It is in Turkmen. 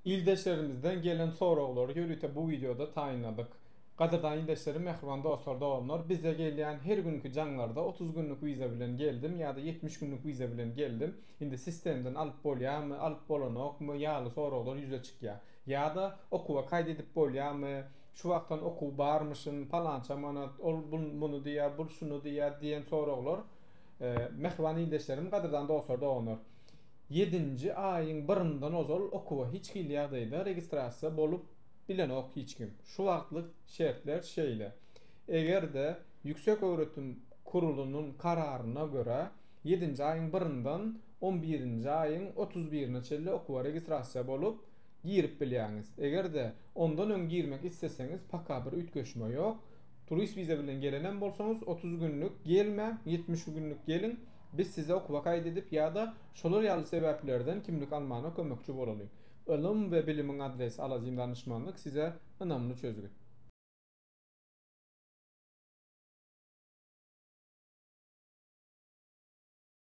Ildeşlerimizden gelen soraglary ýörite bu wideoda taýynladyk. Gadyrdan ildeşlerim, mähriban dostlar, doganlar, bize gelýän her günki jaňlarda 30 günlük wiza bilen geldim ýa-da 70 günlük wiza bilen geldim, indi sistemden alyp bolýarmy, alyp bolanokmy ýaly soraglar ýüze çykýar. Ýa-da okuwa kaýt edip bolýarmy, şu wagtdan okuw barmyşyn, palança manat, ol muny diýýär, bul şuny diýýär diýen soraglar mähriban ildeşlerim, gadyrdan dostlar, doganlar. Ýedinji aýyň biryndan ozal okuwa hiç hili ýagdaýda registrasiýa bolup bilenok hiç kim. Şu wagtlyk şertler şeýle. Eger-de Ýüksek öwretim kurulynyň kararyna görä ýedinji aýyň biryndan on birinji aýyň 31-ine çenli okuwa registrasiýa bolup girip bilýäňiz. Eger-de ondan öň girmek isleseňiz paka bir üýtgeşme ýok. Turist wiza bilen gelenem bolsaňyz 30 günlük gelmäň, 70 günlük geliň. Biz size okuwa kaýt edip ýa-da şolar ýaly sebäplerden kimlik almana kömekçi bolalyň. Ylym we bilimiň adresi Alazim danyşmanlyk size ynamly çözgüt.